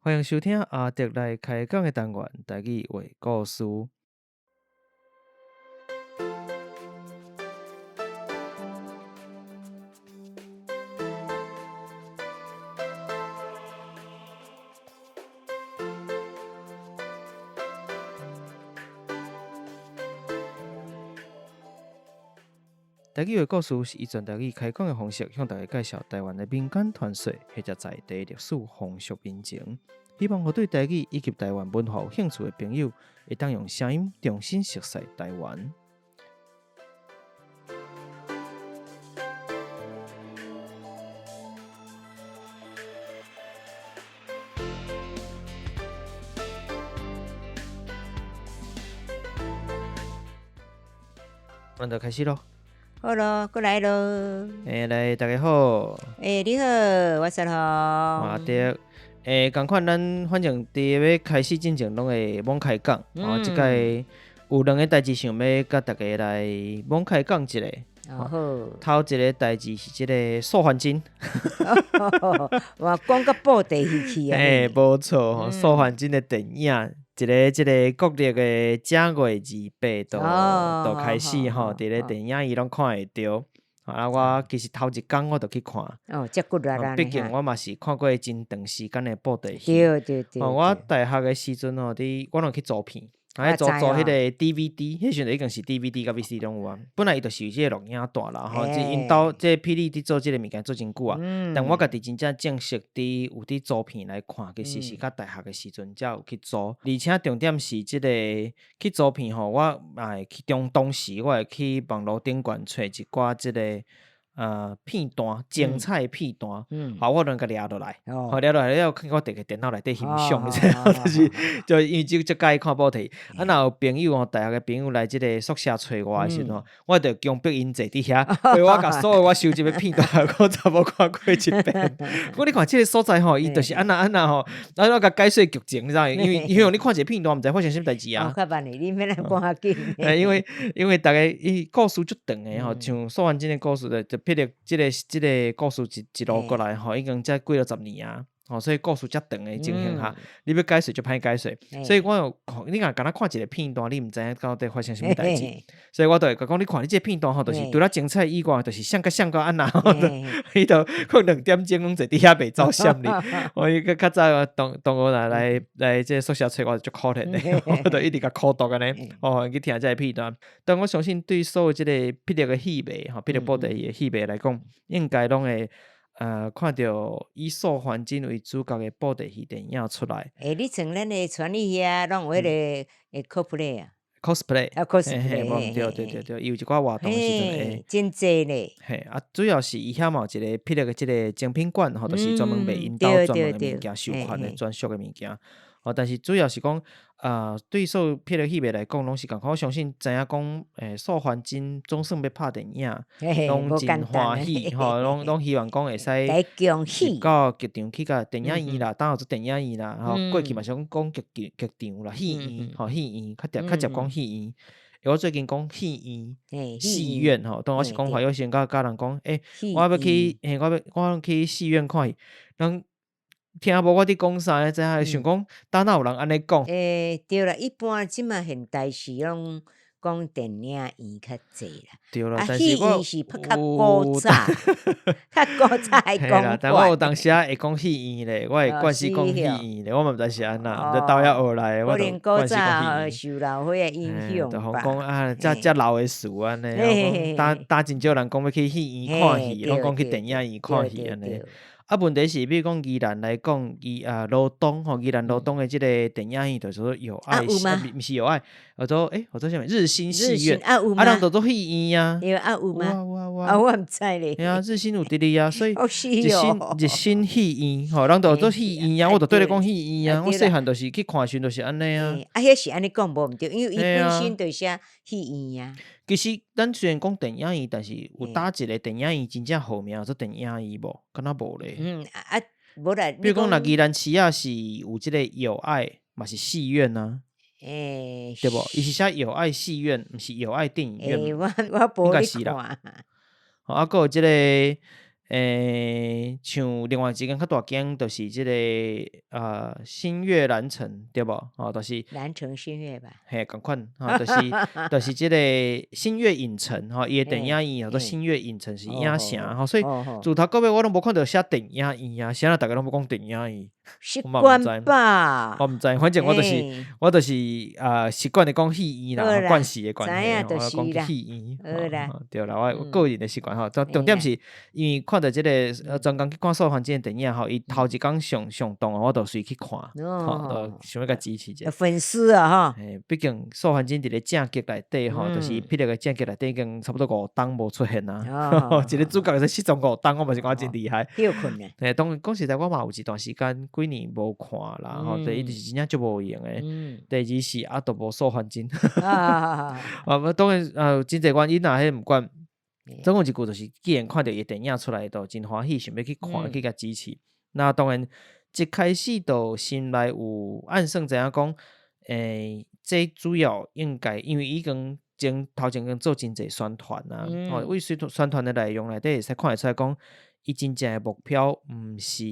歡迎收聽阿德來開講的單元，台語話故事。台語話故事是以全台語開講的方式，向大家介紹台灣的民間傳說或者在地歷史風俗民情。希望予對台語以及台灣文化有興趣的朋友，會當用聲音重新熟悉台灣。咱就開始囉。好囉，過來囉。來，大家好。你好，我是阿紅。阿德。仝款，咱反正佇欲開始進前，攏會罔開講。哦，這擺有兩个代誌想欲佮大家來罔開講一下。哦，好。頭一个代誌是這个素還真。哇，講到布袋戲去啊！無錯吼，素還真的電影，一个這个國曆的正月28就開始吼，佇咧電影院攏看會著。啊，我其實頭一工我就去看。哦，遮骨力啊！畢竟我嘛是看過真長時間的布袋戲。對對對。我大學的時陣吼，佇我攏去租片，啊，租租彼個 DVD，彼時陣已經是 DVD 佮 VCD 攏有啊。本來伊就是有這個錄影帶啦，吼，這𪜶兜這霹靂佇做這個物件做真久啊。但我家己真正正式佇有佇租片來看，其實是較大學的時陣才有去租。而且重點是這個去租片吼，我嘛會去當當時我會去網路頂懸揣一寡這個片段，精彩片段，好，我攏共掠落來，好，掠落來了後，我佇個電腦內底欣賞，就是就因為這足佮意看布袋戲。啊，若有朋友吼，大學的朋友來這个宿舍揣我的時陣吼，我就強迫𪜶坐佇遐，所以我共所有我收集的片段，我全部看過一遍。我你看這个所在吼，伊就是按那按那吼，啊，我共解說劇情，你知影？因為你看一个片段，毋知發生啥物代誌啊。較慢哩，你免來講較緊。因為逐家伊故事足長的吼，像素還真的故事就霹靂這个故事一路過來吼，已經這幾若十年啊，吼，所以故事遮長的情形下，你欲解說就歹解說，所以我有看，你若敢若看一个片段，你毋知影到底發生啥物代誌，所以我就會共講，你看你這个片段吼，就是除了精彩以外，就是像個像個按那，伊就可能2點鐘攏坐佇遐袂走閃哩。我伊較早同學若來這个宿舍揣我就足可憐的，我就一直共苦讀按呢，哦，去聽這个片段。但我相信對所有這个霹靂的戲迷吼，霹靂布袋戲的戲迷來講，應該攏會看著以素還真為主角的布袋戲電影出來。你像咱的傳藝遐，攏有彼个 cosplay 啊？cosplay 啊，cosplay，對對對對，伊有一寡活動的時陣會。真濟咧。嘿，啊，主要是伊遐嘛有一個霹靂的這个精品館吼，就是專門賣𪜶兜專門的物件、授權的專屬的物件。哦，但是主要是講，對所有霹靂戲迷來講，攏是仝款。我相信知影講，素還真總算欲拍電影，攏真歡喜吼，攏希望講會使入到劇場去共電影院啦，當有做電影院啦，吼，過去嘛是講講劇場啦，戲院，吼，戲院，較直較捷講戲院。我最近講戲院，戲院吼，當我是講華語時陣，佮人講，我欲去，我欲去戲院看戲，人聽無我佇講啥，知影想講，當哪有人按呢講？對啦，一般這馬現代是攏講電影院較濟啦。對啦，啊，戲院是較古早，較古早的講法。但我有當時仔會講戲院咧，我會慣勢講戲院咧，我嘛毋知是按怎，毋知佗遐學來的，我就慣勢講戲院。受老歲仔影響吧。就講啊，遮老的詞按呢，當真少人講欲去戲院看戲，攏講去電影院看戲按呢。啊，問題是，比如講宜蘭來講，宜啊羅東吼，宜蘭羅東的這个電影院就說友愛，毋是友愛，叫做叫做啥物日新戲院，啊，人就做戲院啊，有啊有嗎？有啊有啊，啊我毋知咧。嘿啊，日新有佇咧啊，所以日新戲院吼，人就做戲院啊，我就對你講戲院啊，我細漢就是去看時陣就是按呢啊。啊，彼是按呢講無毋對，因為伊本身就寫戲院啊。其實咱雖然講電影院，但是有佗一个電影院真正號名做電影院無？敢若無咧。啊，無啦。比如講，若宜蘭市仔是有這个友愛，嘛是戲院啊。對無？伊是寫友愛戲院，毋是友愛電影院。我無應該是啦。啊，閣有這个，像另外一間較大間，就是這个新月蘭城，對無？吼，就是蘭城新月吧？嘿，仝款，吼，就是這个新月影城，吼，伊的電影院叫做新月影城是影城，吼，所以自頭到尾我攏無看著寫電影院啊，啥人逐家攏欲講電影院？習慣吧？我毋知，反正我就是習慣的講戲院啦，慣勢的關係，我講戲院，對啦，我個人的習慣吼，重點是因為看著這个專工去看素還真的電影吼，伊頭一工上上檔，我就隨去看，吼，就想欲共支持者。粉絲啊，吼！畢竟素還真佇咧正劇內底吼，就是霹靂的正劇內底已經差不多5冬無出現啊，一個主角會使失蹤五冬，我嘛是感覺真厲害。歇睏咧。嘿，當然講實在，我嘛有一段時間幾年無看啦，吼，第一就是真正足無閒的，第二是啊，都無素還真。啊，無當然真濟原因啦，彼毋管。總共一句就是，既然看著伊的電影出來，就真歡喜，想欲去看，去共支持。那當然，一開始就心內有暗算知影講，這主要應該因為伊已經前頭前已經做真濟宣傳啊，吼，為宣傳的內容內底會使看會出來講，伊真正的目標毋是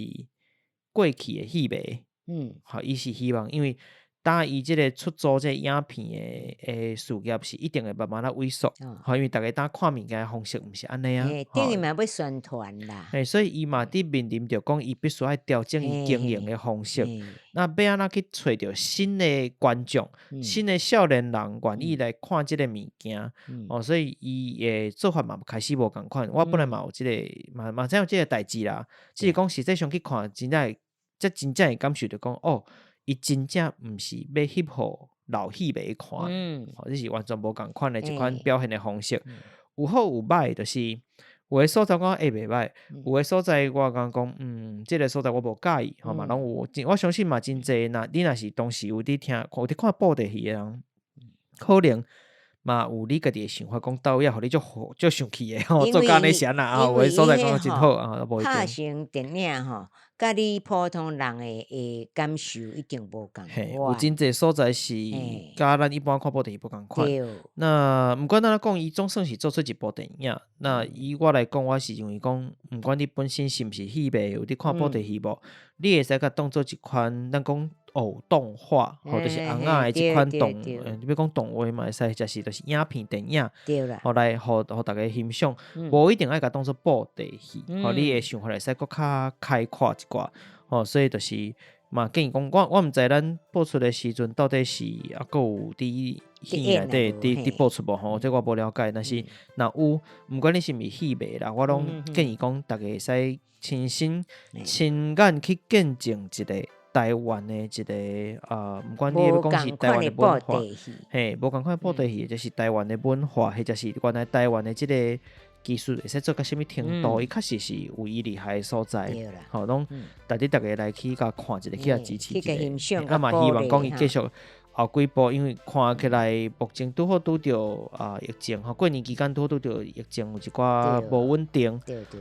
過去的戲迷，吼，伊是希望，因為當伊這个出租這个影片的事業是一定會慢慢仔萎縮，吼，因為逐家當看物件的方式毋是按呢啊，等於嘛欲宣傳啦，嘿，所以伊嘛佇面臨著講，伊必須愛調整伊經營的方式，那欲按怎去揣著新的觀眾、新的少年人願意來看這个物件，哦，所以伊的做法嘛開始無仝款。我本來嘛有這个，嘛知影有這个代誌啦，只是講實際上去看，真正會，才真正會感受著講，哦，伊真正毋是欲翕予老戲迷看，吼，這是完全無仝款的一款表現的方式。有好有歹，就是有的所在我會袂歹，有的所在我感覺講，這个所在我無佮意，吼嘛攏有。我相信嘛真濟，若你若是當時有佇聽，有佇看布袋戲的人，可能嘛有你家己的想法，講佗位予你足足生氣的吼，做甲按呢是按怎吼，有的所在感覺真好啊，無一定。拍成電影吼，佮你普通人的感受一定無仝款。有真濟所在是佮咱一般看布袋戲無仝款。那毋管按怎講，伊總算是做出一部電影。那以我來講，我是認為講，毋管你本身是毋是戲迷，有佇看布袋戲無，你會使共當做一款咱講偶動畫，吼，就是尪仔的這款動，你欲講動畫嘛會使，或者是就是影片電影，吼來予予逐家欣賞，無一定愛共當做布袋戲，吼，你的想法會使閣較開闊一寡，吼，所以就是嘛建議講，我毋知咱播出的時陣到底是猶閣有佇戲院內底佇播出無吼，這我無了解，但是若有，毋管你是毋是戲迷啦，我攏建議講，逐家會使親身親眼去見證一个台灣的一个毋管你欲講是台灣的文化，嘿，無仝款的布袋戲，或者是台灣的文化，或者是原來台灣的這个技術會使做到啥物程度，伊確實是有伊厲害的所在，吼，攏值得逐家來去共看一下，去共支持一下，啊嘛希望講伊繼續後幾部，因為看起來目前拄好拄著疫情，吼，過年期間拄好拄著疫情有一寡無穩定，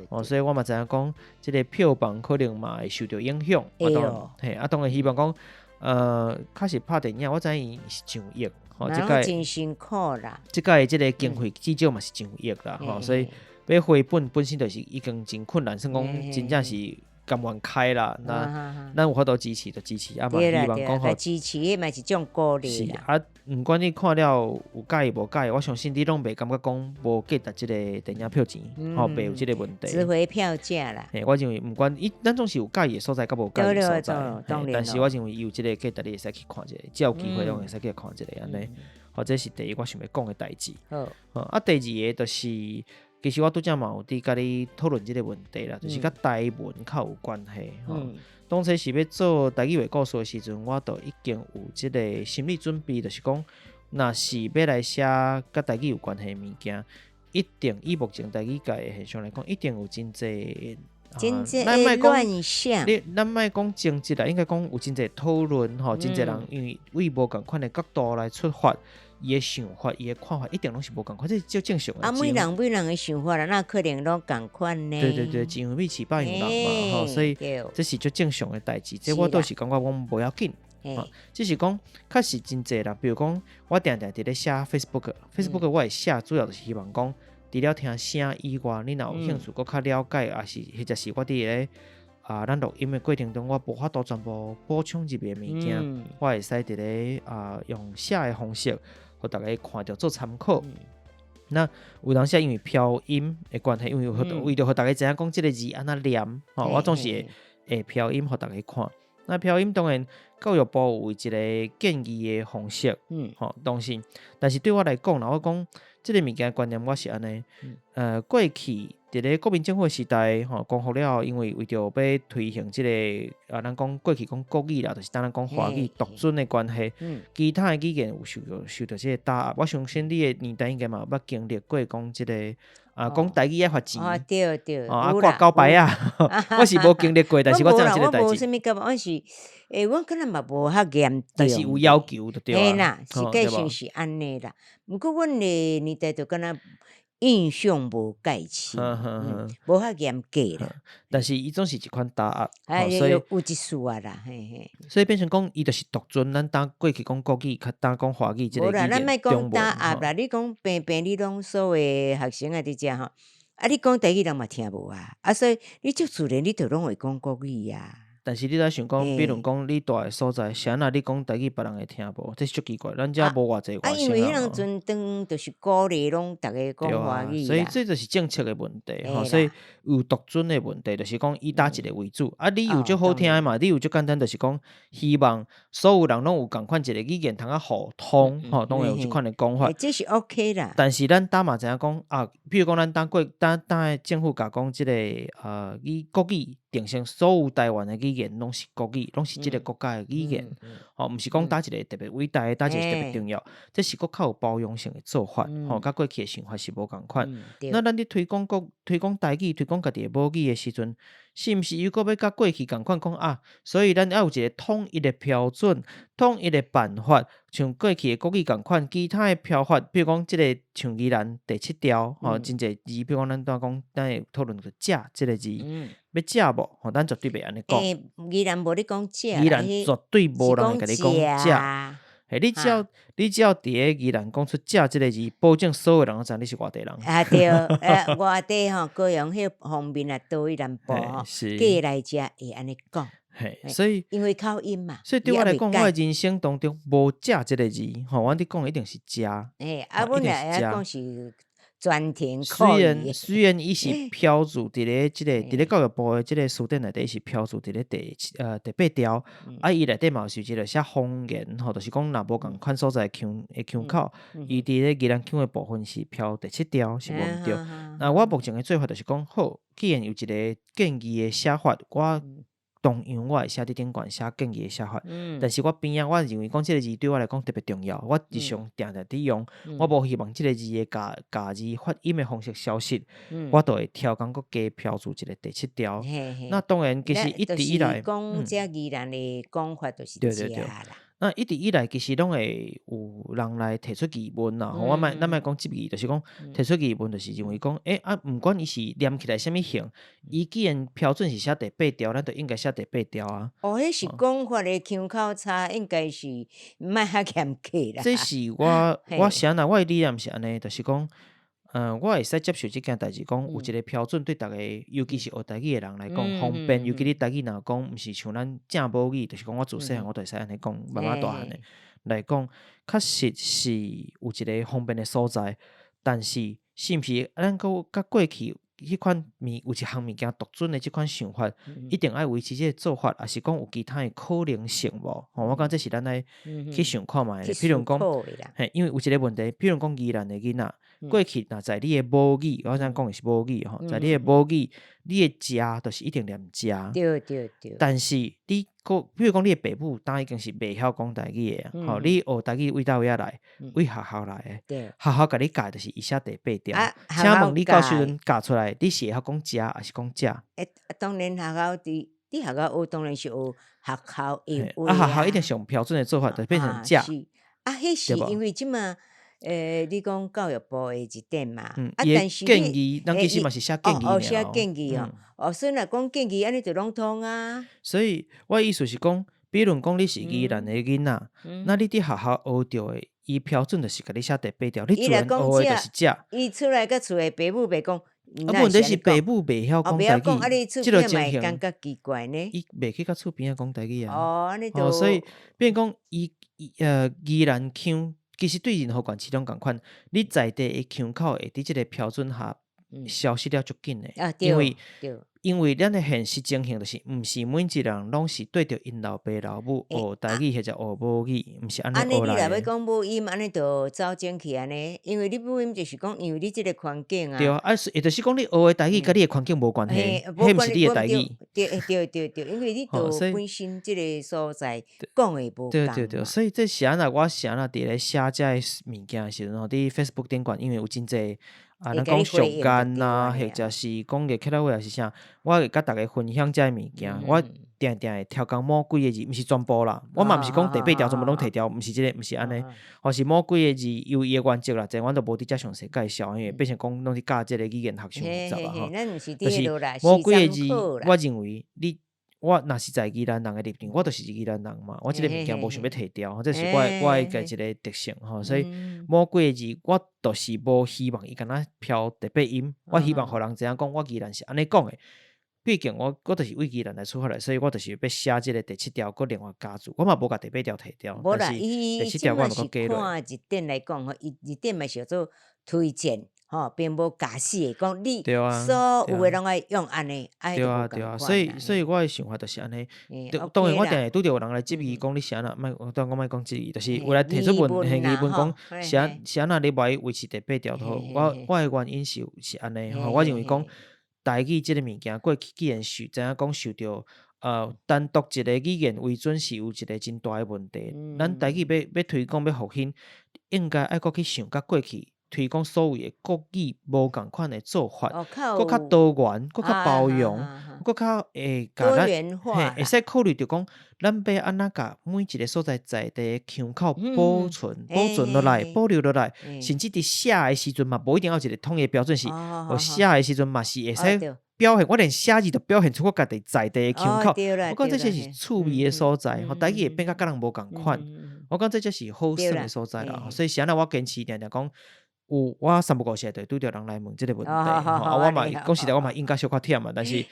哦，所以我嘛知影講，這个票房可能嘛會受著影響，啊當然，嘿，啊當然希望講，確實拍電影，我知影伊是上億，吼，這屆真辛苦啦，這屆這个經費至少嘛是上億啦，吼，所以欲回本本身就是已經真困難，算講真正是甘願開啦，那咱有法度支持就支持，啊嘛希望講吼支持嘛是一種鼓勵啦。是啊，毋管你看了有佮意無佮意，我相信你攏袂感覺講無價值這个電影票錢，吼，袂有這个問題。值回票價啦。嘿，我認為毋管伊，咱總是有佮意的所在，佮無佮意的所在。但是我認為伊有這個價值，你會使去看一下，只要有機會攏會使去看一下按呢。好，這是第一我想欲講的代誌。啊，第二个就是。其實我拄才嘛有佇共你討論這个問題啦，就是佮台文較有關係吼。當初是欲做台語話故事的時陣，我就已經有這个心理準備，就是講，若是欲來寫佮台語有關係的物件，一定以目前台語界的現象來講，一定有真濟，真濟的亂象。你咱莫講爭執啦，應該講有真濟討論吼，真濟人因為為無仝款的角度來出發。伊的想法，伊的看法，一定攏是無仝款，這是足正常的。啊，每人每人的想法啦，哪可能攏仝款呢？對對對，一樣米飼百樣人嘛，吼，所以這是足正常的代誌。這我倒是感覺講無要緊，只是講確實真濟人，比如講我定定佇咧寫 Facebook，Facebook 我會寫，主要就是希望講。除了聽聲以外，你若有興趣閣較了解，抑是或者是我佇咧啊，咱錄音的過程中，我無法度全部補充入的物件，我會使佇咧啊用寫的方式，予大家看著做參考。那有當時因為飄音的關係，因為為著予大家知影講這个字按怎念，吼，我總是會飄音予大家看。那飄音當然教育部有一个建議的方式，吼，當時，但是對我來講，若我講這个物件觀念，我是按呢，過去佇咧國民政府的時代，吼，光復了後，因為為著欲推行這个啊，咱講過去講國語啦，就是當咱講華語獨尊的關係，其他的語言有受著這个打壓。我相信你的年代應該嘛有捌經歷過講這个啊，講台語愛罰錢，哦，對對，啊掛告白啊，我是無經歷過，但是我知影這個代志。我無啥物感覺，我是，我可能嘛無遐嚴重。但是有要求就對啊。嘿啦，實際上是按呢啦。毋過阮的年代就敢若印象無蓋深，無遐嚴格啦。但是伊總是一款打壓，所以有一絲啊啦，嘿嘿。所以變成講，伊就是獨尊，咱當過去講國語，較當講華語，這個無啦，咱莫講打壓啦。你講平平，你攏所有學生啊，佇遮吼，啊，你講台語人嘛聽無啊，啊，所以你足自然，你就攏會講國語啊。但是你著想講，比如講你蹛的所在，是按怎你講台語，別人會聽無？這是足奇怪，咱遮無偌濟啊，因為彼當陣當就是鼓勵攏逐个講華語。所以這就是政策的問題吼，所以有獨尊的問題，就是講以佗一个為主。啊，理由足好聽的嘛，理由足簡單，就是講希望所有人攏有仝款一个語言通啊互通吼，攏會有這款的講法。這是 OK 啦。但是咱當嘛知影講啊，比如講咱當過當當的政府共講這个以國語定性，所有台灣的語言攏是國語，攏是這个國家的語言，吼，毋是講佗一个特別偉大，佗一個特別重要，這是閣較有包容性的做法，吼，佮過去的想法是無仝款。那咱佇推廣國、推廣台語、推廣家己的母語的時陣，是毋是又閣欲佮過去仝款講啊？所以咱愛有一个統一的標準、統一的辦法，像過去的國語仝款，其他的標法，比如講這个像宜蘭第七條，吼，真濟字，比如講咱拄仔講，咱會討論著食這个字，欲食無？吼，咱絕對袂按呢講。宜蘭無咧講食，宜蘭絕對無人會共你講食。嘿，你只要佇咧宜蘭講出食這个字，保證所有人攏知你是外地人。啊對，外地吼，高雄彼方面啊，佗位南部吼，過來遮會按呢講。嘿，所以因為口音嘛。所以對我來講，我的人生當中無食這个字，吼，阮佇講一定是食。嘿，啊，阮若會曉講是專程。雖然伊是標註佇咧這個佇咧教育部的這个辭典內底，伊是標註佇咧第八條，啊，伊內底嘛有是一個寫方言吼，就是講若無仝款所在腔的腔口，伊佇咧宜蘭腔的部分是標第七條，是無毋對。那我目前的做法就是講，好，既然有一个建議的寫法，我同樣我會寫佇頂懸寫建議的寫法，但是我邊仔我認為講這个字對我來講特別重要，我日常定定佇用，我無希望這个字的共字發音的方式消失，我就會調工閣加標註一个第七條。那當然其實一直以來，講這宜蘭的講法就是對對對。那一直以來其實攏會有人來提出疑問啦，吼，我莫咱莫講質疑，就是講提出疑問，就是認為講，啊，毋管伊是念起來啥物形，伊既然標準是寫第八條，咱就應該寫第八條啊。哦，彼是講法的腔口差，應該是莫遐嚴格啦。這是我我是按怎，我的理念是按呢，就是講，我會使接受這件代誌，講有一个標準對逐个，尤其是學台語的人來講方便。尤其你台語若講，毋是像咱正母語，就是講我自細漢我就會使按呢講，慢慢大漢的來講，確實是有一个方便的所在。但是，是毋是咱閣佮過去彼款物有一項物件獨尊的這款想法，一定愛維持這个做法，抑是講有其他的可能性無？吼，我感覺這是咱愛去想看覓的。比如講，嘿，因為有一个問題，比如講宜蘭的囡仔，過去若在你的母語，我想講的是母語吼，在你的母語，你的食就是一定念食。對對對。但是你閣，比如講你的爸母當已經是袂曉講台語的，吼，你學台語對佗位仔來？對學校來的。學校共你教就是伊寫第八條。請問你到時陣教出來，你是會曉講食抑是講食？當然學校佇佇學校學，當然是學學校的話。啊，學校一定上標準的做法，就變成食。啊，彼是因為這馬。你講教育部的一點嘛，啊，但是建議，咱其實嘛是寫建議哦，寫建議哦，哦，所以若講建議，按呢就攏通啊。所以，我的意思是講，比如講你是宜蘭的囡仔，那你佇學校學著的，伊標準就是共你寫第八調，你伊自然若學的就是這。伊出來佮厝的爸母袂講，啊，問題是爸母袂曉講台語，這個情形感覺奇怪呢。伊袂去佮厝邊仔講台語啊。哦，按呢就。所以變講伊伊宜蘭腔，其實對任何縣市攏仝款，你在地的腔口會佇這個標準下消失了足緊的，因為因為咱的現實情形就是，毋是每一個人攏是對著𪜶老爸老母學台語或者學母語，毋是按呢學來。按呢你若欲講母音，按呢就走精去按呢，因為你母音就是講，因為你這個環境啊。對啊，啊，也就是講你學的台語，佮你的環境無關係，彼毋是你的台語。對對對對，因為你就本身這個所在講的無仝。對對對，所以這是按怎我是按怎佇咧寫這个物件的時陣吼，佇 Facebook 頂懸，因為有真濟。啊，咱講俗間啊，或者是講個客家話，抑是啥，我會佮逐家分享這个物件。我定定會刁工某幾个字，毋是全部啦。我嘛毋是講第八調全部攏提掉，毋是這個，毋是按呢。或是某幾个字有伊的原則啦，這阮都無佇遮詳細介紹，因為變成講攏是教這個語言學傷複雜啊吼。就是某幾个字，我認為你。我若是在宜蘭人的立場，我就是宜蘭人嘛。我這个物件無想欲提掉，這是我的家一个特性吼。所以某幾个字，我就是無希望伊敢若飄特別音。我希望予人知影講，我宜蘭是按呢講的。畢竟我我就是為宜蘭來出發的，所以我就是欲寫這个第七調，閣另外加註。我嘛無共第八調提掉，但是第七調我嘛閣加落。看一點來講吼，伊一點嘛是叫做推薦。吼，並無假死的講你所有的攏愛用按呢，對啊對啊，所以所以我的想法就是按呢。當然我定會拄著有人來質疑講你是按怎，莫當講莫講質疑，就是有來提出問題疑問講是按是按怎你無愛維持第八調就好。我我的原因是是按呢，吼，我認為講台語這个物件過去既然受知影講受著單獨一個語言為準是有一個真大的問題。咱台語欲欲推廣欲復興，應該愛閣去想較過去。推廣所謂的國語無仝款的做法，閣較多元，閣較包容，閣較會共咱嘿，會使考慮著講，咱欲按怎共每一个所在在地的腔口保存、保存落來、保留落來，甚至佇寫的時陣嘛，無一定愛有一個統一標準，是寫的時陣嘛是會使表現，我連寫字都表現出我家己在地的腔口。我感覺這才是趣味的所在，吼，台語會變甲佮人無仝款。我感覺這才是好耍的所在啦。所以是按怎我堅持定定講。有我三不五時會拄著人來問這個問題，吼啊，我嘛講實在，我嘛應該小可忝啊，但是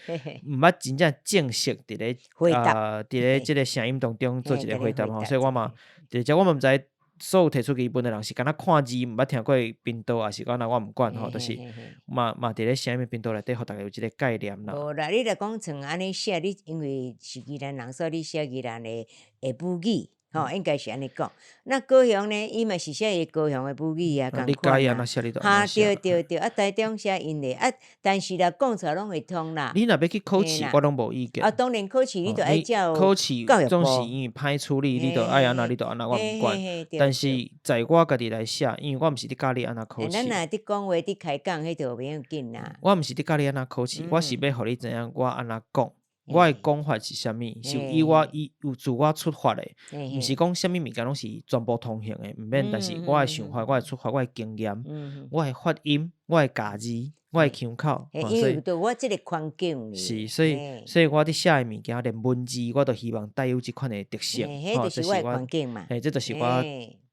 毋捌真正正式佇咧佇咧這个聲音當中做一個回答吼，所以我嘛佇遮我嘛毋知所有提出疑問的人是敢若看字毋捌聽過頻道，抑是按怎我毋管吼，就是嘛嘛佇咧聲音頻道內底，予逐家有這个概念啦。無啦，你若講像按呢寫，你因為是宜蘭人，所以你寫宜蘭的的母語。吼，應該是按呢講。那高雄呢？伊嘛是寫伊高雄的母語啊，仝款啊。哈，對對對，啊，台中寫𪜶的，啊，但是若講出來攏會通啦。你若欲去考試，我攏無意見。啊，當然考試你著愛照考試總是因為歹處理，你著愛按怎，你著按怎，我毋管。但是在我家己來寫，因為我毋是佇教你按怎考試。咱若佇講話、佇開講，彼就袂要緊啦。我毋是佇教你按怎考試，我是欲予你知影我按怎講。我的講法是啥物？是以我以有自我出發的，毋是講啥物物件攏是全部通行的，毋免。但是我的想法、我的出發、我的經驗、我的發音、我的咬字、我的腔口，所以我這个環境是，所以所以我佇寫的物件，連文字我都希望帶有這款的特色，吼，這是我環境嘛，這就是我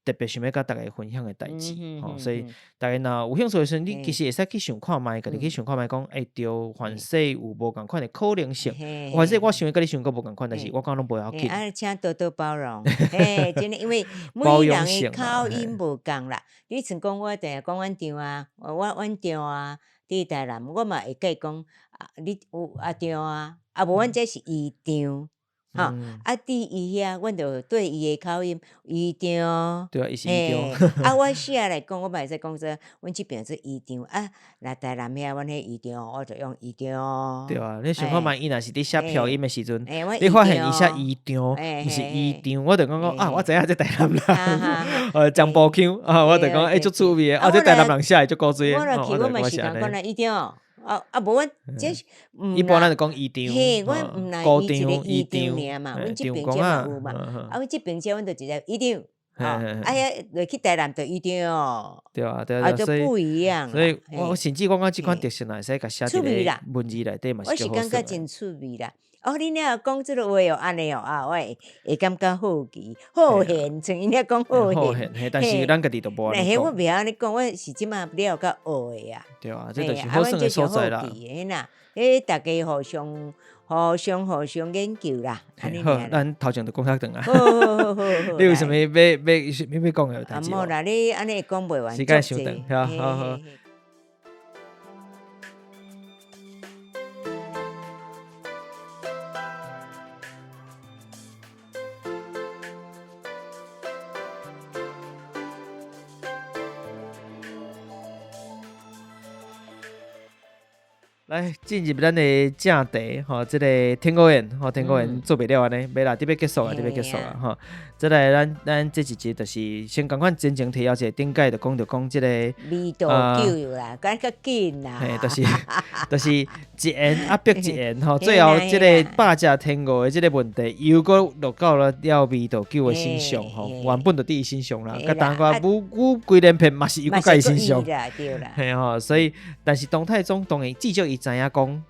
特別想欲佮逐家分享的代誌，吼，所以逐家若有興趣的時陣，你其實會使去想看覓，家己去想看覓，講會著凡勢有無仝款的可能性，或者我想的佮你想的閣無仝款，但是我感覺攏無要緊。啊，請多多包容，嘿，真的，因為每人的口音無仝啦。你像講我定定講阮丈啊，我阮丈啊，佇台南，我嘛會共伊講，啊，你有阿丈啊，啊無阮這是姨丈。吼，啊，佇伊遐，阮就對伊的口音，姨丈，對啊，伊是姨丈。啊，我寫來講，我嘛會使講說，阮這爿做姨丈，啊，若台南遐，阮彼姨丈，我就用姨丈。對啊，你想看覓，伊若是佇寫飄音的時陣，你發現伊寫姨丈，毋是姨丈，我就感覺啊，我知影這台南人，彰埔腔啊，我就講欸，足趣味的，啊，這台南人寫的足古錐的，我若去，我嘛是共講啦，姨丈。啊啊！無阮這是毋一般咱就講姨丈，嘿，阮毋若伊一个姨丈爾嘛，阮這爿遮嘛有嘛。啊，阮這爿遮阮就直接姨丈，啊遐落去台南就姨丈。對啊對啊，就不一樣。所以我甚至我感覺這款特色會使共寫佇咧文字內底嘛是我是感覺真趣味啦。哦，恁遐講這个話哦，按呢哦，啊，我會感覺好奇、好現，像𪜶遐講好現。嘿，但是咱家己都無按呢講。我袂曉按呢講，我是這馬了較學的啊。對啊，這就是好耍的所在啦。嘿啦，彼逐家互相、互相、互相研究啦。好，咱頭前就講較長啊。好好好好。你有啥物欲欲欲欲講的代誌？無啦，你按呢講袂完。時間傷長，好好好。來進入咱的正題吼，這个天鵝宴吼，天鵝宴做袂了按呢，袂啦，得欲結束啊，得欲結束啊吼。再來咱咱這一集就是先仝款前情提要者，頂擺就講著講這个味道酒啦，講較緊啦。嘿，就是就是一言壓迫一言吼，最後這个百食天鵝的這个問題，又閣落到了了味道酒的身上吼，原本就佇伊身上啦，佮當個武武規連片嘛是又閣佮伊身上，嘿吼，所以但是唐太宗當然至少伊知影講，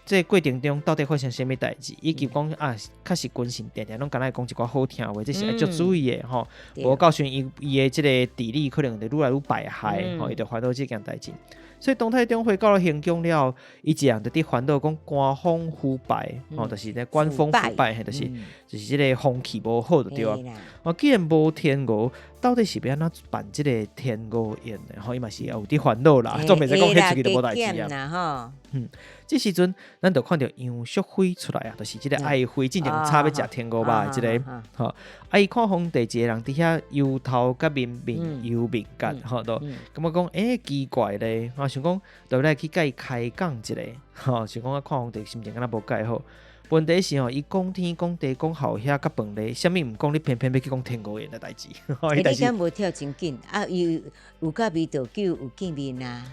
這个過程中到底發生啥物代誌，以及講啊，確實君臣定定攏敢若會講一寡好聽話，這是愛足注意的吼。無到時陣伊伊的這个治理可能就愈來愈敗害吼，伊就煩惱這件代誌。所以唐太宗回到了行宮了後，伊一人就佇煩惱講官風腐敗，吼，就是咧官風腐敗，嘿，就是就是這个風氣無好就對啊。哦，既然無天鵝，到底是欲按怎辦這个天鵝宴呢？吼，伊嘛是有佇煩惱啦，總袂使講彼出去就無代誌啊。嗯，這時陣咱就看著楊淑妃出來啊，就是這个愛妃進前吵欲食天鵝肉的這个，吼，啊，伊看皇帝一个人佇遐憂頭佮面面憂面結，吼，就感覺講，欸，奇怪咧，吼，想講，就來去共伊開講一下，吼，想講啊，看皇帝心情敢若無蓋好。問題是吼，伊講天講地講鱟遐佮飯咧，啥物毋講，你偏偏欲去講天鵝宴的代誌。欸，你敢無跳真緊？啊，伊有佮味道酒有見面啊？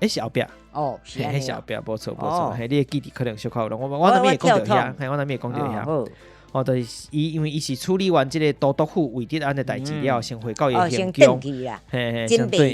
彼是後壁，哦，彼是後壁，無錯無錯，嘿，你的記憶可能小可有攏，我我那邊會講著遐，嘿，我那邊會講著遐。哦，就是伊，因為伊是處理完這个都督府魏德安的代誌了，先回到伊的行宮，嘿嘿，先對，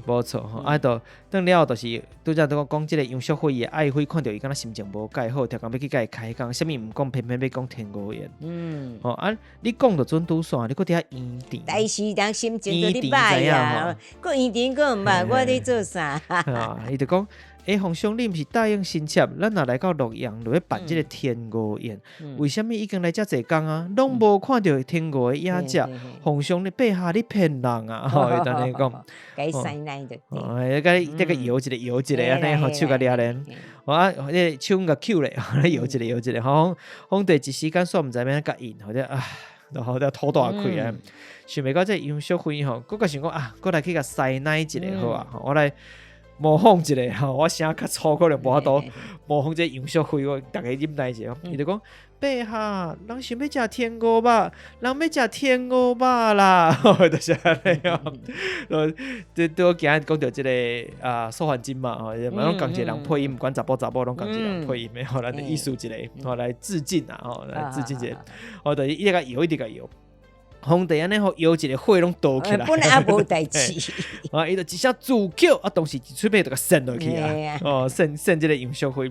無錯吼，啊，就轉了後就是拄才拄講這个楊淑妃伊的愛妃看著伊敢若心情無蓋好，逐工欲去共伊開講，啥物毋講，偏偏欲講天鵝宴。嗯，吼啊，你講著準拄煞，你閣佇遐揶甜。但是人心情都咧歹啊，閣揶甜閣毋捌，我咧做啥？啊，伊就講。欸，皇上，你毋是答應臣妾，咱若來到洛陽，就欲辦這个天鵝宴。為啥物已經來遮濟工啊，攏無看著天鵝的影子？皇上，你陛下，你騙人啊！吼，伊就按呢講。哦，彼个這个搖一个搖一个按呢吼，手共掠咧。啊，彼个手共抾咧，搖一个搖一个。吼，皇帝一時間煞毋知欲按怎共應，或者啊，然後就吐大氣啊。想袂到這楊淑妃吼，閣閣想講啊，閣來去共師奶一个好啊，我來。模仿一下吼，我聲較粗可能無法度模仿這楊淑妃，我逐家忍耐一下。伊就講：陛下，人想欲食天鵝肉，人欲食天鵝肉啦，就是按呢哦。這拄好今日講著這个啊，素還真嘛吼，嘛攏仝一个人配音，毋管查埔查某攏仝一个人配音的吼，咱就意思一个吼來致敬啊吼，來致敬一下，吼，就是一直共搖，一直共搖。皇帝按呢予搖一个火攏倒起來，本來也無代誌，啊，伊就一聲自叫，啊，當時一喙尾就共扇落去啊，哦，扇扇這个楊淑妃，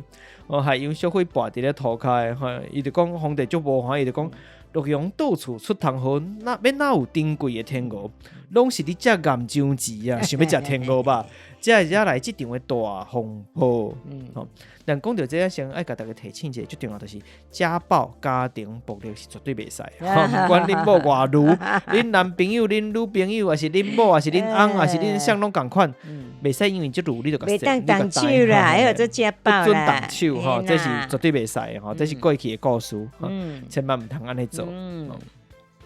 哦，害楊淑妃跋佇咧塗跤的，吼，伊就講皇帝足無歡喜，伊就講洛陽到處出銅河，哪欲哪有珍貴的天鵝，攏是佇食岩漿子啊，想欲食天鵝肉。才會惹來這場的大風波。嗯，但講著這個，先愛共大家提醒一下，最重要就是家暴、家庭暴力是絕對袂使。毋管恁某偌女，恁男朋友、恁女朋友，抑是恁某，抑是恁翁，抑是恁啥攏仝款，袂使因為這女你就共你共動手啦，彼個做家暴啦，不准動手吼，這是絕對袂使的吼，這是過去的故事，千萬毋通按呢做。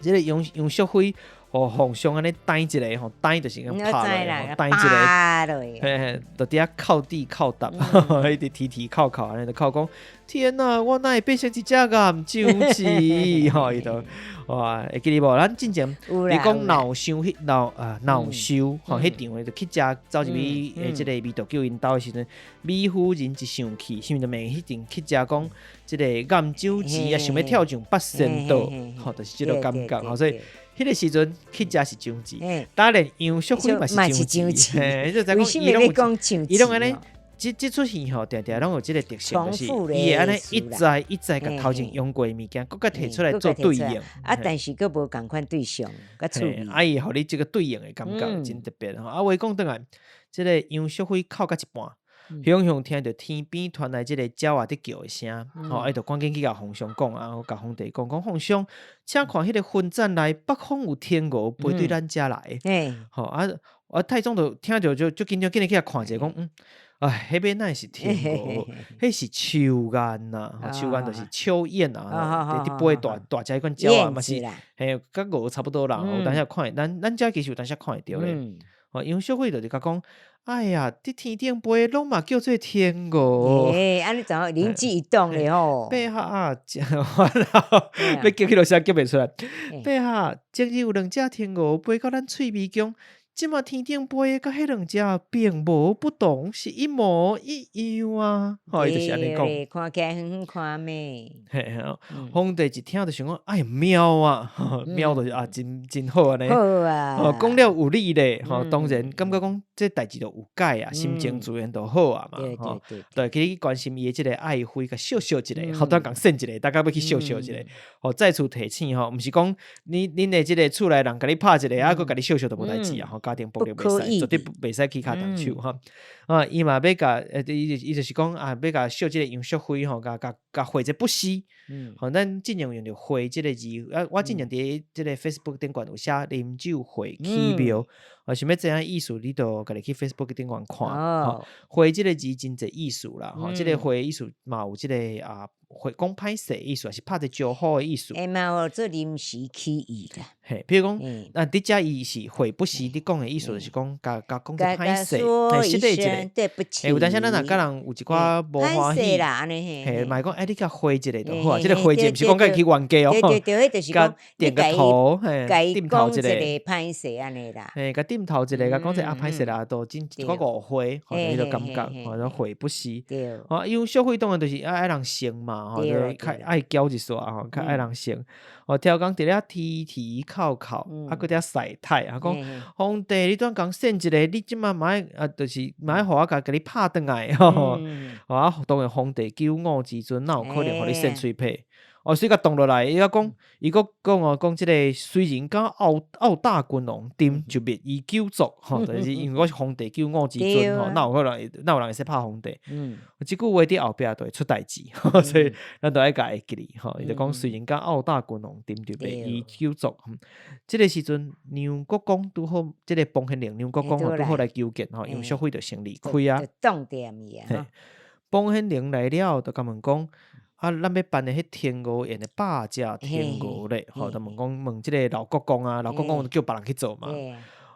這個楊楊淑妃。予皇上按呢呆一个吼，呆就是共拍落，呆一个，嘿嘿，就伫遐哭地哭答，一直啼啼哭哭按呢，就哭講，天啊，我哪會變成一隻岩漿子？吼，伊就哇，會記得無？咱進前你講鬧秀彼鬧啊鬧秀吼，彼場就去食走入去的這个味道酒𪜶兜的時陣，美婦人一生氣，是毋是就罵彼陣去食講這个岩漿子啊，想欲跳上八仙桌，吼，就是這个感覺，吼，所以。彼个時陣去食是上子，當然楊淑妃嘛是上子，嘿，就知影講伊攏伊攏按呢，這齣戲吼，定定攏有這個特色，就是重複伊會按呢的一再一再共頭前用過的物件，閣共提出來做對應。啊，但是閣無仝款對象，較趣味。啊，伊予你這個對應的感覺真特別吼。啊，話講轉來，這個楊淑妃哭甲一半，雄雄聽著天邊傳來這個鳥仔佇叫的聲，吼，伊就趕緊去共皇上講啊，共皇帝講講皇上，請看彼個雲棧內北方有天鵝飛對咱遮來。吼啊！啊，太宗就聽著就足緊張，緊去共看一下，講嗯，唉，彼欲哪會是天鵝？彼是秋雁呐，秋雁就是秋雁啊，佇飛大大隻彼款鳥仔嘛是，嘿，佮鵝差不多啦。有當時看會，咱遮其實有當時看會著咧。吼，楊淑妃就是共講，哎呀，佇天頂飛攏嘛叫做天鵝。欸，按呢怎靈機一動咧吼。陛下啊，欲叫彼落聲叫袂出來。陛下，前日有兩隻天鵝飛到咱翠微宮。這馬天頂飛的佮彼兩隻並無不同，是一模一樣啊！吼，伊就是按呢講。看起來遠遠看咩？嘿嘿，皇帝一聽就想講，哎妙啊！妙就是啊，真真好按呢。好啊！吼，講了有理咧，吼，當然感覺講這代誌就有解啊，心情自然就好啊嘛。吼，對，去關心伊的這個愛妃，共笑笑一下，好端共扇一下，大家欲去笑笑一下。吼，再次提醒吼，毋是講你恁的這個厝內人共你拍一下，啊，閣共你笑笑就無代誌啊！吼，家庭暴力袂使，絕對袂使起跤動手吼。啊，伊嘛欲共，伊就是講啊，欲共惜這個楊淑妃吼，共共共悔這不死。吼，咱之前有用著悔這個字，啊，我之前佇這個 Facebook 頂懸有寫啉酒會起廟，啊，想欲知影意思，你就家己去 Facebook 頂懸看。吼，悔這個字真濟意思啦，吼，這個悔意思嘛有這個啊，會講歹勢意思，抑是拍一個招呼的意思。會嘛有做臨時起意啦。嘿，比如講，啊，佇遮伊是悔不時佇講的意思，就是講共共講一歹勢，嘿，失禮一下。對不起。有當時咱若佮人有一寡無歡喜，嘿，嘛會講，欸，你共回一下就好啊。這個回一下，毋是講共伊去冤家哦。對對對，彼就是講，點個頭，嘿，點頭一下。歹勢按呢啦。嘿，共點頭一下，共講一下啊，歹勢啦，都真一寡誤會，吼，彼個感覺，吼，悔不時。對。吼，楊淑妃當然就是愛愛人生嘛，吼，就較愛嬌一撮吼，較愛人生。哦，超工佇咧啼啼哭哭，啊，閣佇遐曬太，啊，講皇帝，你拄共扇一下，你這馬嘛愛啊，就是嘛愛予我共共你拍轉來，吼，啊，當然皇帝糾惡至尊，哪有可能予你扇喙皮？哦，所以共擋落來，伊閣講，伊閣講哦，講這個雖然敢傲傲大君王，朕就滅伊九族，吼，就是因為我是皇帝糾惡至尊，吼，哪有可能，哪有人會使拍皇帝？這句話佇後壁就會出代誌，所以咱都愛共會記哩，吼，伊就講雖然敢傲大君王，朕就滅伊九族。這個時陣，梁國公拄好，這個彭獻玲梁國公吼拄好來求見，吼，楊淑妃就先離開啊。彭獻玲來了，就共問講。啊，咱欲辦的彼天鵝宴的百隻天鵝咧，吼，就問講問這個老國公啊，老國公就叫別人去做嘛。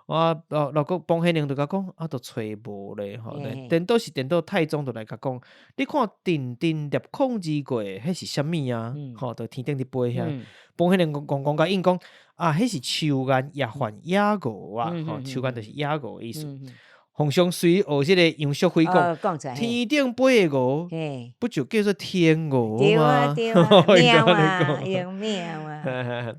啊，老老國彭獻玲就共講，啊，都揣無咧，吼，顛倒是顛倒太宗就來共講，你看陣陣裂空而過，彼是啥物啊？吼，就天頂佇飛遐。彭獻玲戇戇共應講，啊，彼是秋雁也還野鵝啊，吼，秋雁就是野鵝的意思。皇上隨學這個楊淑妃講，天頂飛的鵝，不就叫做天鵝嗎？對啊，對啊，妙啊，妙啊！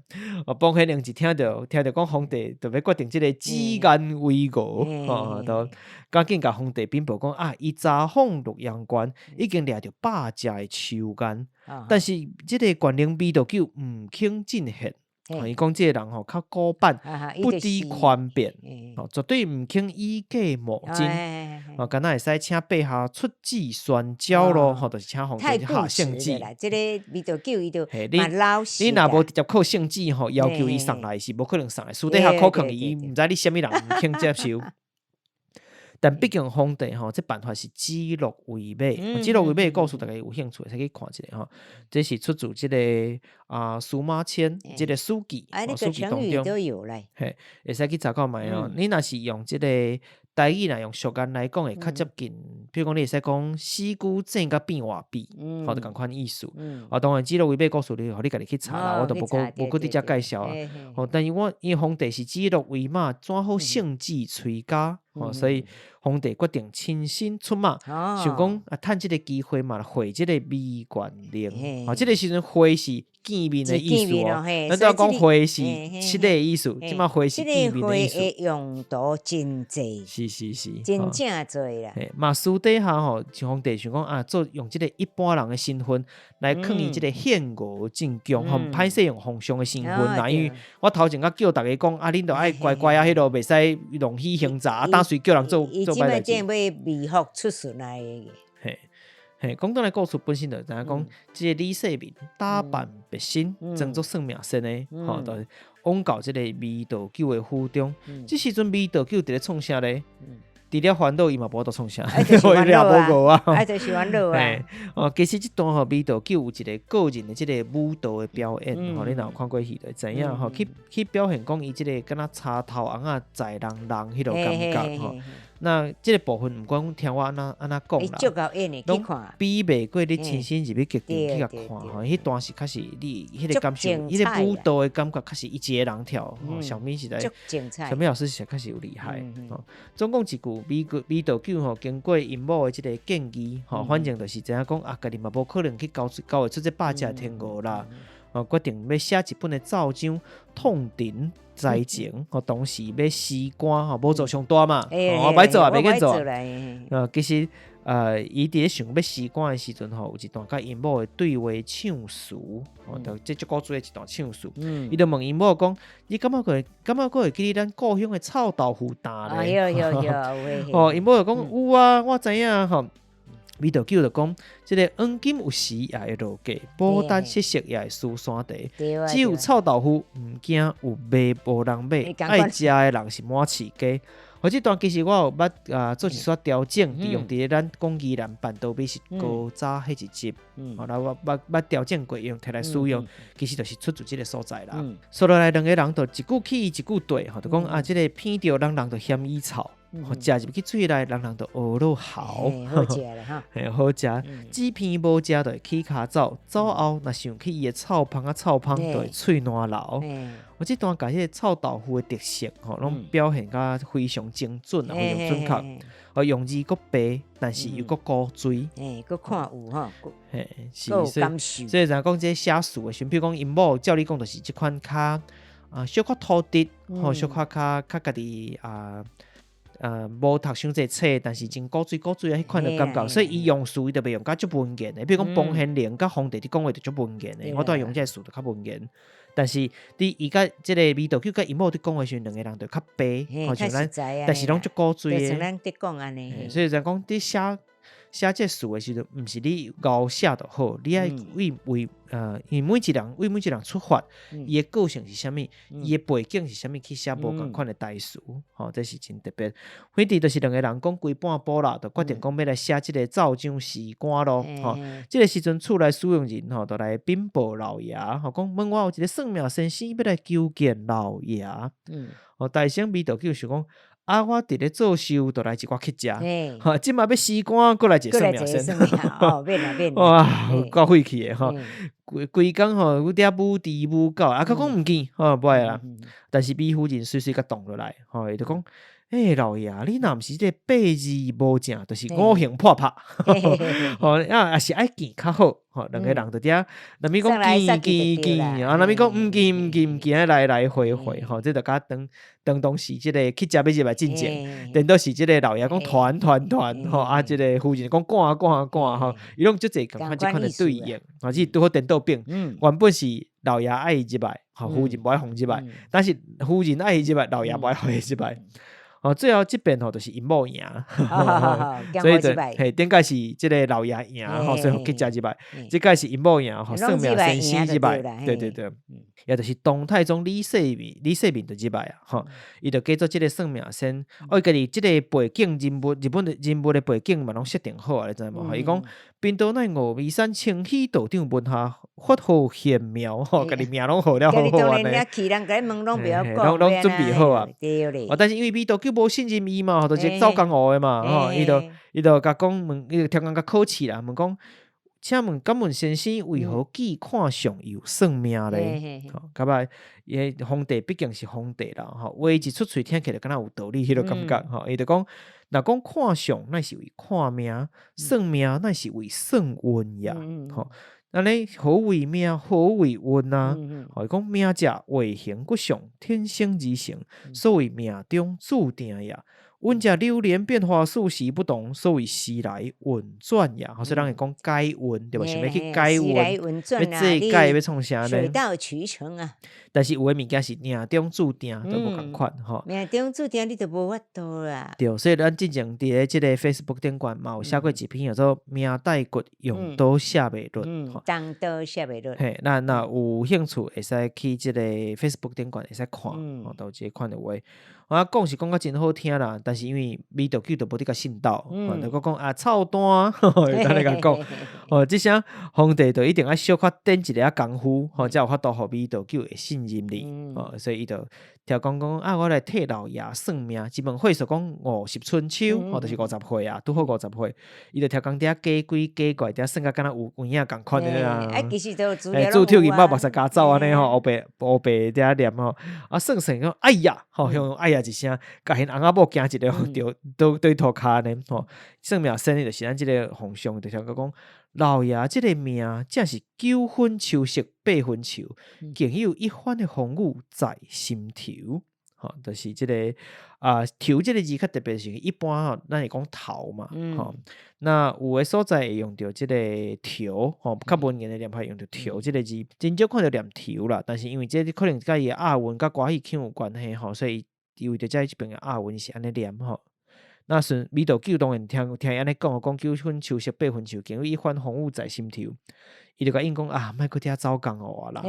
哦，彭獻玲一聽著，聽著講皇帝就欲決定這個指雁為鵝，吼，就趕緊共皇帝稟報講啊，伊查訪洛陽關，已經掠著百隻的秋雁，但是這個縣令美道久毋肯進獻。伊講這個人吼較古板，不知寬變，吼絕對毋肯以假冒真，哦，敢若會使請陛下出旨宣詔咯，吼，就是請皇帝下聖旨。這個美道久伊就嘛老實。你若無直接靠聖旨吼，要求伊送來是無可能送的，私底下苦勸伊，伊毋知你啥物人，毋肯接受。但畢竟皇帝吼，這辦法是指鹿為馬。指鹿為馬的故事，大家有興趣會使去看一下吼。這是出自這個啊司馬遷這個史記，史記當中。嘿，會使去查看覓哦。你若是用這個台語，若用俗言來講，會較接近。比如講，你會使講死龜正佮變活比，吼，就仝款意思。啊，當然指鹿為馬故事，你予你家己去查啦，我就無閣無閣佇遮介紹啊。吼，但是我因為皇帝是指鹿為馬，怎好聖旨催加？吼，所以皇帝決定親身出馬，想講啊，趁這個機會嘛，會這個美縣令。吼，這個時陣會是見面的一意思哦。見面咯，嘿，咱拄仔所以講會是這個嘿七個的意思，這馬會是這見個面的意思。會的用途真濟，是是是，真正濟啦。嘿，嘛私底下吼，像皇帝想講啊，做用這個一般人的身份來囥伊這個獻御進宮，吼，歹勢用皇上的身份啦，因為我頭前才叫逐家講啊，恁著愛乖乖啊，彼落袂使弄虛行詐，啊，當時叫人做做歹代誌。伊這擺微服出巡來的。嘿，嘿，講轉來故事本身就知影講，這個李世民打扮一新，裝作算命仙的，吼，就往到這個弭道久的府中。這時陣弭道久佇咧創啥咧？除了煩惱，伊嘛無法度創啥，伊也無餓啊。啊，就是煩惱啊。哦，其實這段吼，弭道久有一個個人的這個舞蹈的表演，吼，你若有看過戲就會知影吼，去表現講伊這個敢若插頭尪仔載人人彼落感覺吼。那這個部分，毋管聽我按怎按怎講啦，攏比袂過你親身入去劇場去共看吼，彼段是確實你彼個感受，彼個舞蹈的感覺確實伊一個人跳，吼，小咪實在，小咪老師實確實有厲害。吼，總共一句，弭道久吼，經過𪜶某的這個建議，吼，反正就是知影講啊，家己嘛無可能去交交會出這百隻天鵝啦。哦，決定欲寫一本的奏章，痛陳災情，吼，同時欲辭官，吼，無做上大嘛，哦，歹做啊，袂緊做啊。其實，伊佇咧想欲辭官的時陣，吼，有一段佮𪜶某的對話唱詞，吼，就這足古錐的一段唱詞。伊就問𪜶某講：你感覺會感覺閣會記得咱故鄉的臭豆腐擔咧？哦，𪜶某就講有啊，我知影吼。弭道久就講，這個黃金有時也會落價，牡丹失色也會輸山茶。只有臭豆腐毋驚有賣無人買，愛食的人是滿市街。哦，這段其實我有捌啊做一撮調整，用佇咧咱講宜蘭辦桌美食古早彼一集，吼，來我捌捌調整過，用提來使用，其實就是出自這個所在啦。煞落來兩個人就一句起一句對，吼，就講啊，這個鼻著人人就嫌伊臭。食入去喙內，人人都學落喉，好食咧哈！嘿，好食。紙片無食就會起跤走，走後若想起伊的臭芳仔臭芳，就會喙瀾流。我這段共彼個臭豆腐的特色吼，攏表現甲非常精準啊，非常準確。哦，用字閣白，但是又閣古錐。嘿，閣看有吼，嘿，是，所以就講這寫詞的時陣，比如講𪜶某照理講，就是這款較啊小可土質，吼，小可較較家己啊。無讀傷濟冊，但是真古錐古錐啊，彼款的感覺，所以伊用詞伊就袂用甲足文言的。比如講，房玄齡佮皇帝佇講話就足文言的，我都愛用這個詞就較文言。但是佇伊佮這個弭道久佮𪜶某佇講話時陣，兩個人就較白，吼像咱，但是攏足古錐的。所以就講佇寫寫這詞的時陣，毋是你𠢕寫就好，你愛為為因為每一人為每一人出發，伊的個性是啥物，伊的背景是啥物，去寫無仝款的台詞，吼，這是真特別。反正就是兩個人講規半晡啦，就決定講欲來寫這個奏章辭官咯，吼。這個時陣厝內使用人吼，就來稟報老爺，吼，講門外有一個算命先生欲來求見老爺。哦，大聲弭道久想講。啊！我佇咧做壽，就來一寡乞食。吼，這馬欲辭官，閣來一個算命先生。哦，免啦免啦。哇，有夠晦氣的吼！規規工吼，有伫遐舞豬舞狗，啊，閣講毋見，吼，無愛啦。但是弭夫人隨隨共擋落來，吼，伊就講。欸，老爺，你若毋是這個八字無正，就是五行破拍，吼啊，也是愛見較好，吼，兩個人就佇遐，若咪講見見見，啊，若咪講毋見毋見毋見，來來回回，吼，這就佮當當當時這個乞食欲入來進前，顛倒是這個老爺講傳傳傳，吼，啊，這個夫人講趕趕趕，吼，伊攏足濟仝款這款的對應，啊，這拄好顛倒反，原本是老爺愛伊入來，吼，夫人無愛予入來，但是夫人愛伊入來，老爺無愛予伊入來。哦，最後這遍吼，就是𪜶某贏，所以就嘿，頂擺是這個老爺贏吼，所以予乞食入來。這擺是𪜶某贏，予算命先生入來，對對對，也就是唐太宗李世民，李世民就入來啊，吼，伊就假做這個算命仙，哦，伊家己這個背景人物，日本的人物的背景嘛，攏設定好啊，你知無？伊講。貧道乃峨眉山清虛道長門下法號玄妙吼，家己名攏號了好好按呢。攏攏準備好啊。哦，但是因為弭道久無信任伊嘛，就是走江湖的嘛，吼，伊就伊就共講問，伊就刁工共考試啦，問講，請問敢問先生為何既看相又算命咧？吼，較歹，伊皇帝畢竟是皇帝啦，吼，話一出喙聽起來敢若有道理，彼個感覺，吼，伊就講。若講看相，乃是為看命；算命，乃是為算運呀。吼，按呢何為命？何為運啊？吼，伊講命者位形骨相，天生而成，所謂命中注定也。運者流年變化，四時不同，所謂時來運轉也。所以人會講改運，對無？想欲去改運，欲做改，欲創啥呢？水到渠成啊！但是有的物件是命中注定，都無仝款吼。命中注定，你就無法度啦。對，所以咱之前佇咧這個 Facebook 頂懸嘛有寫過一篇叫做《命帶骨用刀寫袂落》。動刀寫袂落。嘿，咱若有興趣，會使去這個 Facebook 頂懸會使看，吼，都有這款的話。我講是講甲真好聽啦，但是因為美道久就無佇共信鬥，就閣講啊臭蛋，會當來共講，哦，這聲皇帝就一定愛小可等一下仔工夫，吼，才有法度予美道久會信任你，哦，所以伊就聽講講啊，我來替老爺算命，一問歲數講50春秋，吼，就是50歲啊，拄好五十歲，伊就聽講佇遐假鬼假怪，佇遐算甲敢若有有影仝款的啊，啊，其實都有資料豬頭銀仔目屎加走按呢吼，烏白烏白佇遐念吼，啊算算講，哎呀，吼，向哎呀一聲，共𪜶翁仔某驚一个，著倒對塗跤呢吼。算命先生就是咱這個皇上，就聽講講老爺這個命，正是九分秋色八分愁，更有一番的風雨在心頭。吼，就是這個啊，頭這個字較特別，是一般吼，咱會講頭嘛，吼，那有的所在會用著這個頭，吼，較文言的念法用著頭這個字，真少看著念頭啦。但是因為這可能佮伊的押韻佮歌戲腔有關係吼，所以伊為著這這爿的押韻是按呢念吼。那順美道久當然聽聽伊按呢講，講九分秋色八分愁，更有一番風雨在心頭。伊就共應講啊，莫閣佇遐走江湖啊啦，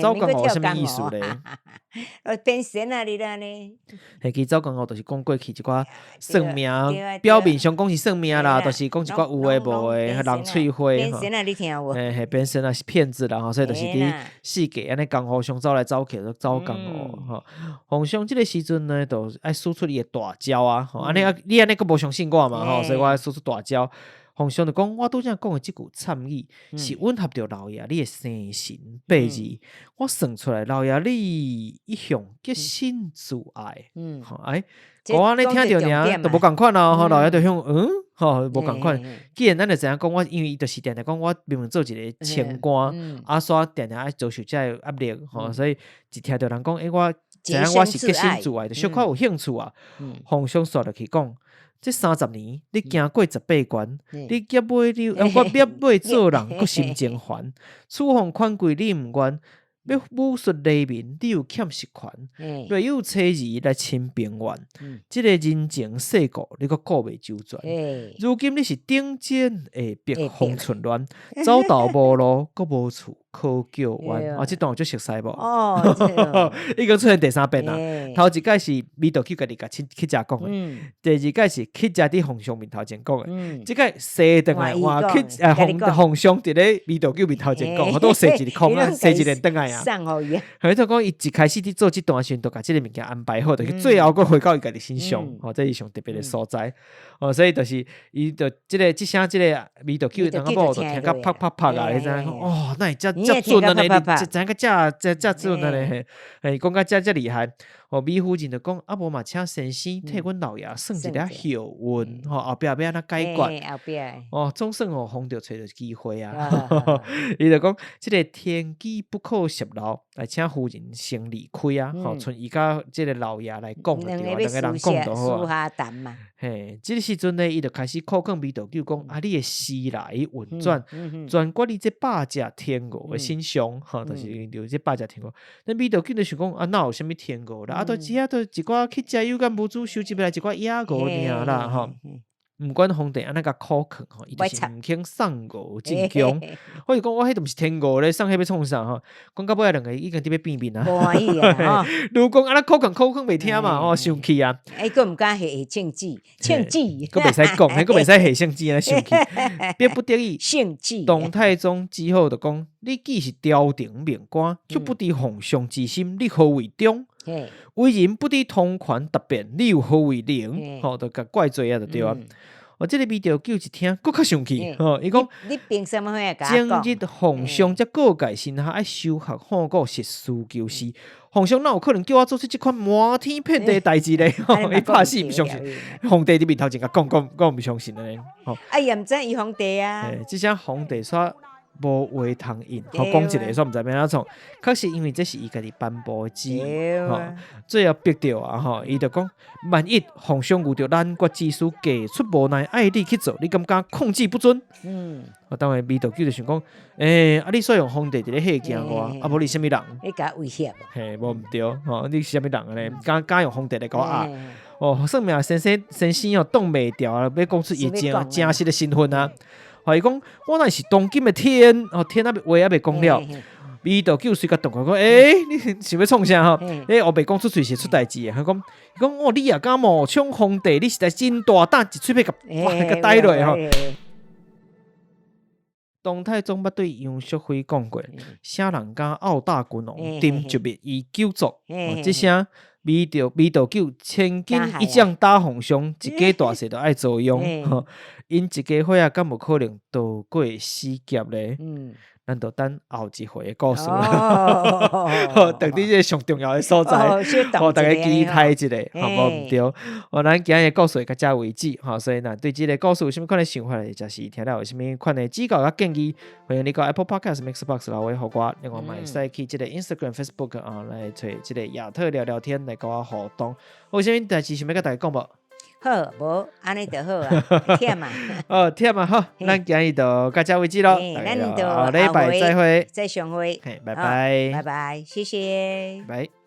走江湖啥物意思咧？變神啊，你啦呢？嘿，其實走江湖就是講過去一寡算命，表面上講是算命啦，就是講一寡有的無的，人喙花吼。變神啊，你聽有無？嘿嘿，變神啊是騙子啦吼，所以就是佇世界按呢江湖上走來走去，就走江湖吼。皇上這個時陣呢，就愛使出伊的大招啊！吼，按呢啊，你按呢閣無相信我嘛吼，所以我愛使出大招。皇上就講，我拄才講的這句讖語，是吻合著老爺你的生辰八字。我算出來，老爺你一向潔身自愛。吼，哎，我按呢聽著爾，都無仝款哦。吼，老爺就想，嗯，吼，無仝款。既然咱就知影講，我因為伊就是定定講，我明明做一個清官，啊，煞定定愛遭受這个壓力，吼，所以一聽著人講，欸，我知影我是潔身自愛，就小可有興趣啊。皇上煞落去講。這30年，你行過十八關，你劫尾你，我劫尾做人，閣心情煩，處逢權貴你毋願，欲武術黎民，你又欠實權，若有妻兒來親平原，這个人情世故你閣顧袂周全。如今你是頂尖的白風春亂，走投無路，閣無處可叫冤。啊，這段有足熟似無？哦，已經出現第三遍啦。頭一擺是美道久家己共乞乞食講的，第二擺是乞食佇皇上面頭前講的，這擺踅轉來換乞皇皇上佇咧美道久面頭前講，都踅一個空啊，踅一個轉來啊。所以就講，伊一開始佇做這段時陣，就共這个物件安排好，就是最後閣回到伊家己身上，吼，這是上特別的所在。哦，所以就是伊就這个這聲這个美道久翁仔某就聽甲啪啪啪啊，你知影講哦，哪會遮遮準按呢？你知影遮遮遮準按呢？嘿，嘿，講甲遮遮厲害。哦，美夫人就講，啊無嘛，請先生替阮老爺算一下後運，吼，後壁欲按怎解決？後壁。哦，總算予皇帝揣著機會啊！伊就講，這个天機不可泄露，來請夫人先離開啊！吼，賰伊佮這个老爺來講就對啊，兩個人講就好啊。嘿，這个時陣呢，伊就開始苦勸美道久講，啊，你的時來運轉，全決佇這百隻天鵝的身上，吼，就是著這百隻天鵝。那美道久就想講，啊，哪有啥物天鵝啦？啊，都只啊，都一寡乞食有佮無主收集來一寡野鵝爾啦，吼。毋管皇帝按怎共苦勸吼，伊就是毋肯送鵝進宮。我就講我彼都毋是天鵝咧，送彼欲創啥吼？講到尾仔兩个已經佇欲變面啊！無歡喜啊！如講按怎苦勸苦勸袂聽嘛，吼，生氣啊！欸，閣毋敢下下聖旨，聖旨，閣袂使講，彼閣袂使下聖旨按呢生氣，逼不得已，聖旨。唐太宗只好就講：你既是朝廷命官，卻不知皇上之心，你何為忠？為人不知通權達變，你又何為能？吼，就共怪罪啊，就對啊。哦，這个美道久一聽，閣較生氣。吼，伊講：你憑啥物會整日皇上才告誡臣下愛修學好古，實事求是。皇上哪有可能叫我做出這款瞞天騙地的代誌咧？伊拍死毋相信。皇帝佇面頭前共講講講毋相信按呢。啊，伊也毋知伊皇帝啊。這聲皇帝煞無話通應，吼講一個煞毋知欲按怎創。確實因為這是伊家己頒布的旨意，吼，最後逼著啊，吼，伊就講，萬一皇上遇著難決之事，計出無奈，愛你去做，你敢敢控制不准？啊，當然弭道久就想講，啊，你煞用皇帝佇咧嚇驚我，啊，無你是啥物人？你共威脅？嘿，無毋對，吼，你是啥物人按呢？敢用皇帝來共我壓？哦，算命先生先生哦，擋袂牢啊，欲講出伊真真實的身份啊！吼，伊講我乃是當今的天，哦，天猶未話猶未講了，弭道久隨共擋過講，你想欲創啥吼？你烏白講出喙是出代誌的。伊講，伊講哦，你也敢冒充皇帝，你實在真大膽，一喙皮共共逮落吼。唐太宗捌對楊淑妃講過，啥人敢毆打君王，朕就滅伊九族。這聲弭道久千軍一將打皇上，一家大細都愛遭殃。𪜶一家伙仔敢有可能逃過死劫咧？咱就等後一回的故事啦。佇這個上重要的所在，予大家期待一下，吼，無毋對。哦，咱今日的故事會到這為止，吼，所以若對這個故事有啥物款的想法，或者是聽了有啥物款的指教佮建議，歡迎你到 Apple Podcast、Mixbox 留言予我，另外嘛會使去這個 Instagram、Facebook 啊來揣這個亞特聊聊天來佮我互動。有啥物代誌想欲佮大家講無？好，無按呢就好啊，忝啊。哦，忝啊，好，咱今日就到這為止囉。咱就後禮拜再會，再相會。嘿，拜拜，拜拜，謝謝。拜。